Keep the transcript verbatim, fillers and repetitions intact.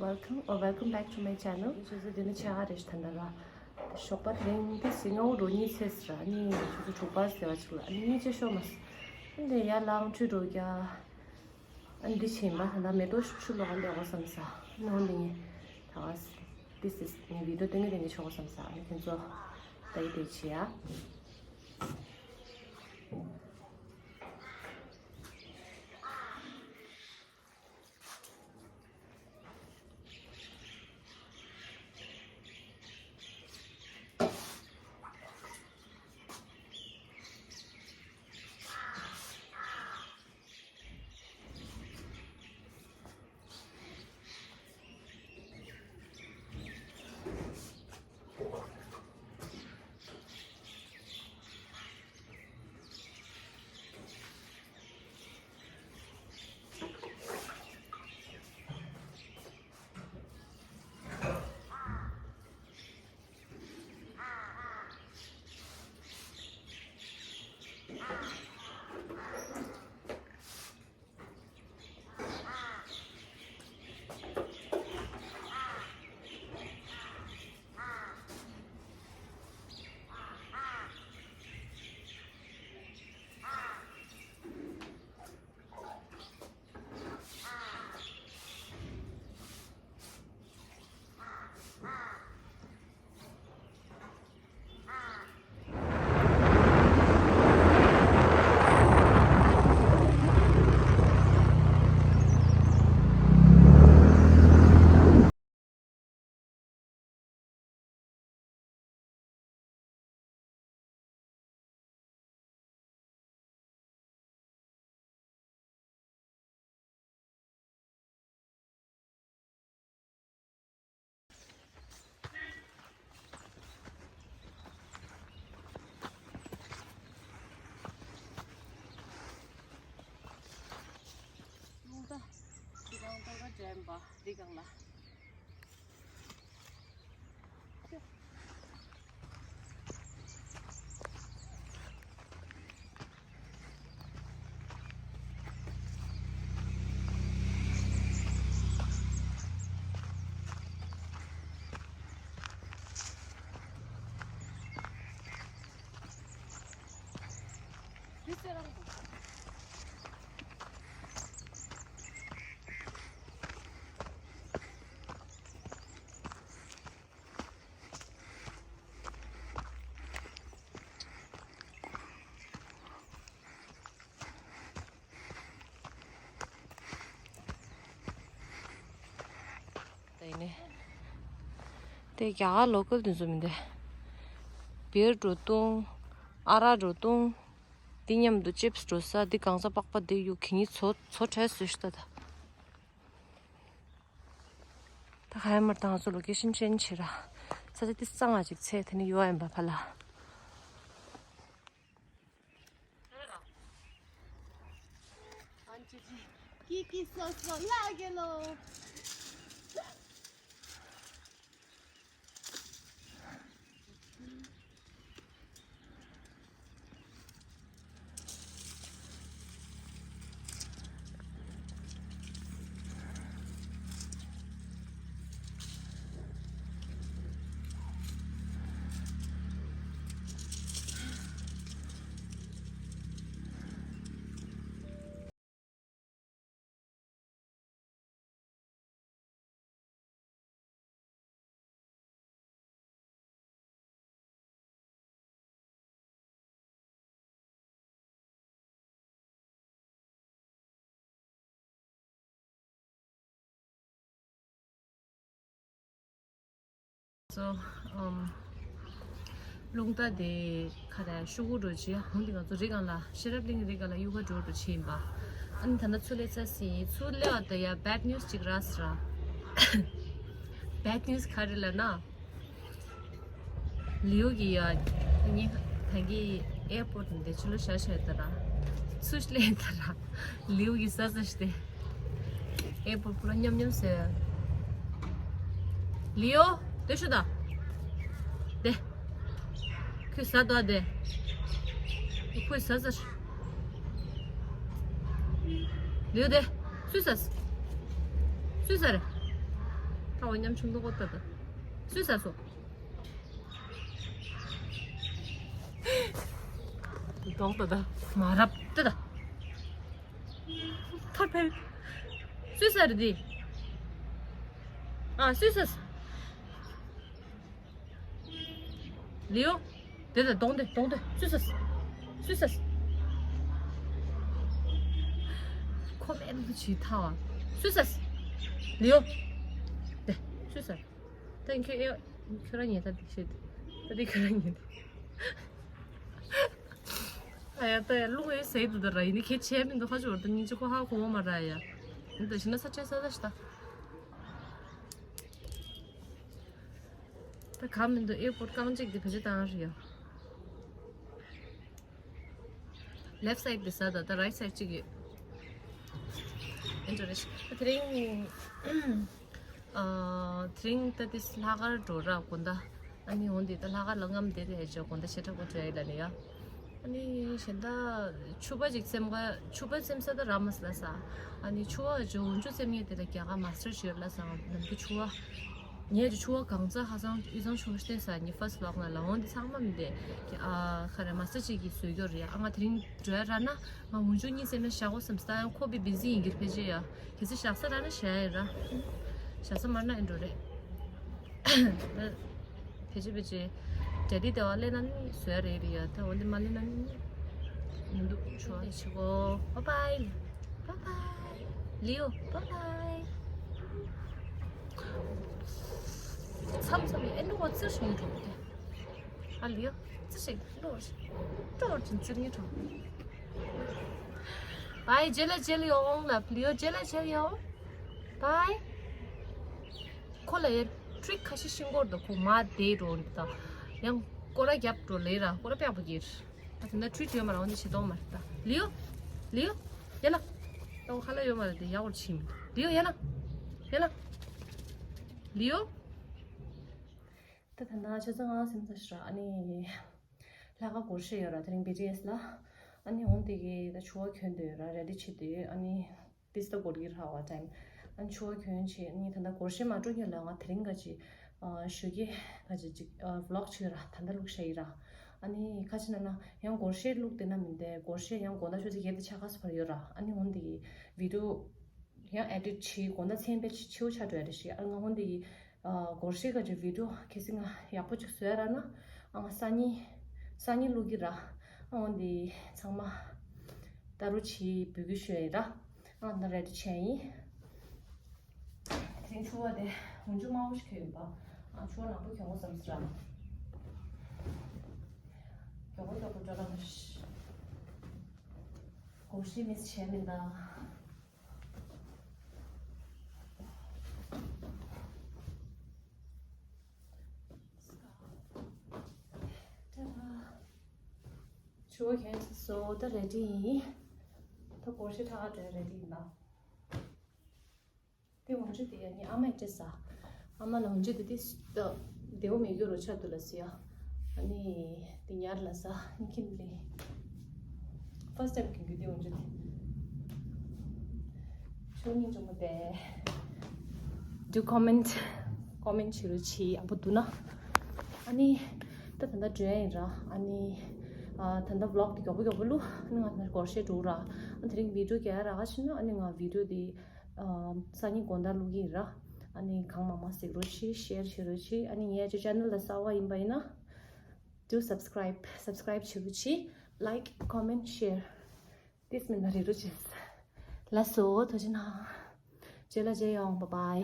Welcome or welcome back to my channel. ཁྱེད་ཚོ་འདི་ནི་ཆེ་ག་རེ་ཞིག་ད་ལྟ་ར། ཞོགས་པ་དེ་རིང་འདི་ཟིང་ངའོ་རོ་གཉིས་ཚེས་ར་གཉིས་ཆུ་ཚོད་དྲུག་པ་ཟེར་བ་ཅིག་ལ་ཨ་ནི་གཉིས་ཆེ་ཤོག་མ་སི། འདི་ཡ་ལང་ཁྲུ་རོ་རྒྱ། ཨ་འདི་ཕྱིན་པ་ད་ལྟ་མེ་ཏོག་ཆུ་ལོག་ལས་འོ་བསམ་ས། ནོ་འདི་ངས་ད་ག་སི། This is ངའི་བི་ཌིའོ་སྟོན་གི་སྟོན་གི་ཆོག་བསམ་ས། ཨ་ནི་ཁྱེད་ཚོ་ད་ཡི་དེ་ཆེ་ཡ། རླུང་རྟ་འདི་གང་ལྟར་འགྲན་པ་འདི་གང་ལ། ད་ཡིན་ནས། དེ་རྒྱ་གར་ལོ་སྐབས་དེ་ཚོ་མིན་ཏེ། བེར་འགྲོ་བཏུང་། ཨ་རག་འགྲོ་བཏུང་། འདི་མཉམ་དུ་ཅིབས་འགྲོ་ས་འདི་གང་ས་པགས་པ་འདི་ཡུ་གི་ཉི་ཚོ་ཚོ་བྲལ་སོས་ཤི་ད་ད། ད་ག་ཡ་མར་ད་ང་ཚོ་ལོ་ཀེ་ཤན་ཅེན་ཇི་བྱེད་ར། ས་ཆ་འདི་གཙང་ང་ཅིག་ཚེ་དེ་ནི་ཡོ་ཡིན་པ་ཕ་ལ། Kiki sosla lagelo. So, um, རླུང་རྟ་དེ་ཁ་ར་ཤུ་གུ་འགྲོ་ཆེ་ཧང་དེ་ང་ཚོ་རི་སྒང་ལ་ཤེས་རབ་གླིང་རི་སྒང་ལ་ཡུ་ག་འགྲོ་འགྲོ་ཆེ་ཡིན་པ། ཨ་ནི་ད་ནི་ཚུར་སླེབས་ཚར་ཟིན་ཚུར་སླེབས་པ་དེ་ཡ་bad news ཅིག་རག་སོང་ར། Bad news ག་རེ་ལབ་ན། ལིའུ་གི་ཡ། ངས་ད་གི་ཨེར་པོར་ཊི་འདི་ཕྱི་ལོགས་བཞག་བཞག་ཡོད་ད་ར། ཚུར་སླེབས་ད་ར། ལིའུ་གི་ས་ས་ཞིག་སྟེ། ཨེར་པོར་ཊི་ཕུ་ར་ཉམས་ཉམས་ཟེར། ལིའུ། དེ་ཤོད་ད། དེ། ཁོས་ཟ་ད་དེ། ཁོས་ཟ་ཟ། ལིའུ་དེ། སུས་ཟ། སུས་ཟ་རེད། ཁ་བ་མཉམ་ཆུང་དུ་ཀོ་ཏ་ཏ། སུས་ཟ་སོ། གདོང་ཏ་ཏ། མ་རབ་ཏ་ཏ། ཐར་ཕེ། སུས་ཟ་རེད་དེ། ཨ་སུས་ཟ། ལིའོ། དེ་ལ་གདོང་དེ་གདོང་དེ་སུས་ཟ། སུས་ཟ། ཁོ་མེད་པ་ཅིག་ཐ་བ། སུས་ཟ། ལིའོ། དེ་སུས་ཟ། ད་ཁྱོད་ཨེ། ཁྱོད་རང་ཉལ་ཐ་དེ་ཤེས་དེ། ད་དེ་ཁྱོད་རང་ཉལ་དེ། ཨ་ཡ་ད་ཡ་ལུག་ཨེ་ཟེར་དུ་ད་ར་ཡིན་ནི་ཁྱེད་ཆེ་མི་འདུག་ཧ་ཅོ་ད་ཉིན་ཅི་ཁོ་ཧ་གོ་བ་མ་ར་ཡ། ད་ཤི་ན་ས་ཆ་ས་ད་ཤི་ད། ད་ག་མི་འདུག་ཨེར་པོར་རྐང་གཅིག་དེ་བེད་སྤྱོད་བཏང་རེད་ཡ། Left side དེ་ཟ་ད་ད་right side གཅིག་ཡོད། Interesting. དེ་རིང་ཨ་དེ་རིང་ད་དེ་ལྷག་དཀར་འགྲོ་ར་དགོན་བདག་ཨ་ནི་འོན་ཏེ་ད་ལྷག་དཀར་ལ་རྔམ་བསྡད་དེ་ཧེ་ཅོ་དགོན་བདག་ཆེ་དྲག་པོ་འགྲོ་ཡ་ལ་ནི་ཡ། ཨ་ནི་གཞན་དག་ཕྱུ་པ་ཅིག་སེམས་ཁ་ཕྱུ་པ་སེམས་ས་ད་ར་མ་སི་ལ་ས། ཨ་ནི་ཕྱུ་པ་ཅོ་འོན་ཅོ་སེམས་ངེས་དེ་ལ་རྒྱ་གར་མ་སི་ཊར་ཞིག་ཡོད་ལ་ས་ནམ་གི་ཕྱུ་པ། ངས་ཀྱི་ཕྱུ་པ་གང་ཚ་ཧ་སང་ཨི་སང་ཆུང་ཤྟེ་ས་ཉི་first vlog ན་ལ་འོན་ཏེ་ཚང་མ་མི་འདེ། ཨ་ཁ་རེ་མ་སི་ཊར་ཅིག་གིས་བཟོས་ཀྱོ་རེད་ཨ་ང་དེ་རིང་འགྲོ་ཡ་ར་ན་ང་འོན་ཅོ་གཉིས་སེམས་ན་ཤ་གོ་སེམས་ས་ཡང་ཁོ་བི་བི་ཟི་ཡིན་གྱི་ཕེ་ཅེ་ཡ། གལ་སྲིད་བཞག་ས་ར་ན་བཞག་ཡ་ར། བཞག་ས་མར་ན་ཨེ་འགྲོ་རེད། ཕལ་ཆེར་ཕལ་ཆེར་ཌེ་ཌི་ལྟེ་བ་ལེན་ན་ནི་བཟོས་རེད་རེད་ཡ། ད་འོ་འདི་མ་ལེན་ན་ནི་མི་འདུག་ཆོག་ལེ་ཆི་གོ། Bye bye. Bye bye. ལིའོ། Bye bye. མཚམས་མཚམས་ཨེ་འདུག་གོ་ཙིར་བྱུང་འགྲོ་གི། ཨ་ལིའོ་ཙིར་ཞིག་འགྲོ་ཞིག་འགྲོ་ཅིང་ཙིར་ངེས་འགྲོ། Bye. རྗེས་ལ་རྗེས་ལ་ཡོང་ལབ་ལིའོ། རྗེས་ལ་རྗེས་ལ་ཡོང་། Bye. ཁོ་ལ་ཡ་ཁྲིག་ཁ་ཤས་ཤིང་སྐོར་དུ་ཁོ་མ་བསྡད་འགྲོ་འདི་དང་། ཡང་སྐོར་ར་རྒྱབ་འགྲོ་ལེ་ར་སྐོར་ར་པགས་པ་གིར། ཨ་དེ་འདྲ་ཁྲིག་བྱོས་མ་ར་འོ་འདི་བྱེད་གཏོང་མ་རེད་ད། ལིའོ། ལིའོ། ཡ་ལ། ད་འོ་ཁ་ལ་ཡོད་མ་རེད་དེ་ཡག་པོ་ཕྱིན། ལིའོ་ཡ་ལ། ཡ་ལ། ལིའོ། ད་ད་ད་ཆ་ཚང་ང་སེམས་ཚ་ཤི་ར་ཨ་ནི། ལྷག་དཀར་སྒོར་གཞས་ཡོད་ར་དེ་རིང་བི་ཊི་ཨེས་ལ། ཨ་ནི་འོ་འདི་གི་ད་ཕྱུ་པ་གྱོན་འདོད་ཡོད་ར་རེ་ཌི་བྱེད་འདོད་ཡོད་ཨ་ནི། ཏིས་ད་གོར་གི་ར་བ་ཊའིམ། ཨན་ཆུ་བ་གྱོན་ཆེ་ནི་ད་ལྟ་སྒོར་གཞས་མ་འགྲོ་ཉིན་ལ་ང་དེ་རིང་ག་ཅི་ཨ་ཞོ་གི་ག་ཅི་ཅིག་ཨ་ཝི་ལོག་ཆུ་ར་ད་ལྟ་ལུག་ཤ་ཡི་ར། ཨ་ནི་ཁ་ཅི་ན་ན་ཡང་སྒོར་གཞས་ལུག་དེ་ན་མིན་ཏེ་སྒོར་གཞས་ཡང་དགོང་དག་ཆུ་ཚོད་བརྒྱད་དེ་ཆ་ག་སུ་བར་ཡོད་ར། ཨ་ནི་འོན་དེ་གི་བི་ཌིའོ་ཡང་ཨེ་ཌིཊ་བྱེད་དགོང་དག་མཚན་དཔེ་ཆེ་ཆེའུ་ཆ་འགྲོ་ཡ་རེ་ཞིག་ཨ་ང་འོན་དེ་གི་ཨ་སྒོར་གཞས་ག་ཅི་བི་ཌིའོ་གལ་སྲིད་ང་ཡག་པོ་ཅིག་བཟོས་ཡ་ར་ན་ཨ་ང་སང་ཉིན་སང་ཉིན་ལུག་གི་ར། ཨ་འོན་དེ་ཚང་མ་ད་རུ་ཆི་འབུལ་གི་ཤོད་ཡི་ར། ཨ་ད་རེ་ཌི་བྱས་ཡིན། དེ་རིང་ཕྱུ་པ་དེ་འོན་ཆུ་དམར་པོ་ཞིག་གྱོན་ཡོད་པ། ཨ་ཕྱུ་པ་ནག་པོ་གྱོན་དགོས་བསམ་སི་ར། མགྱོགས་པོ་མགྱོགས་པོ་འགྲོ་ལ་མ་ཤི། སྒོར་གཞས་མི་སི་བྱས་མིན་ད། ཕྱུ་པ་གྱོན་ཚར་སོང་ད་རེ་ཌི་ཡིན། ད་སྒོར་གཞས་ཁྲ་ཁ་འགྲོ་ཡ་རེ་ཌི་ཡིན་ད། དེ་འོན་ཆུ་དེ་ཡ་ནི་ཨ་མས་སྤྲད་ས། ཨ་མ་ལ་འོན་ཆུ་དེ་དེ་ད་བདེ་པོ་མེད་རྒྱུ་རོ་ཆ་དུ་ལ་སི་ཡ། ཨ་ནི་དེ་ཉར་ལ་ས་ནི་ཁྱིམ་ལས། ཕར་སི་ཊའིམ་གྱོན་རྒྱུ་དེ་འོན་ཆུ་དེ། ཆུ་ནི་ཅུང་མོ་དེ། Do comment comment བྱེད་རོགས་བྱེད་ཡག་པོ་འདུག་ན། ཨ་ནི་ད་ད་ལྟ་འགྲོ་ཡ་ཡིན་ར། ཨ་ནི་ཨ་ད་ལྟ་ཝི་ལོག་དེ་མགྱོགས་པོ་མགྱོགས་པོ་བླུག་ཨ་ནི་ང་ད་སྒོར་གཞས་འགྲོ་ར། ཨ་དེ་རིང་བི་ཌིའོ་རྒྱག་ཡ་རག་ག་ཕྱིན་ན་ཨ་ནི་ང་བི་ཌིའོ་དེ། ཨ་སང་ཉིན་དགོང་དག་བླུག་གི་ཡིན་ར། ཨ་ནི་གང་མང་མང་གཟིགས་རོགས་བྱེད། ཤེར་བྱེད་རོགས་བྱེད། ཨ་ནི་ངའི་ཅེ་ཆེ་ནལ་ལ་གསར་པ་ཡིན་པ་ཡིན་ན། Do subscribe subscribe བྱེད་རོགས་བྱེད། Like comment share དེ་མིན་ན་རེ་རོགས་བྱེད། ལགས་སོ་ཐུགས་རྗེ་གནང་། རྗེས་ལ་མཇལ་ཡོང་། Bye bye.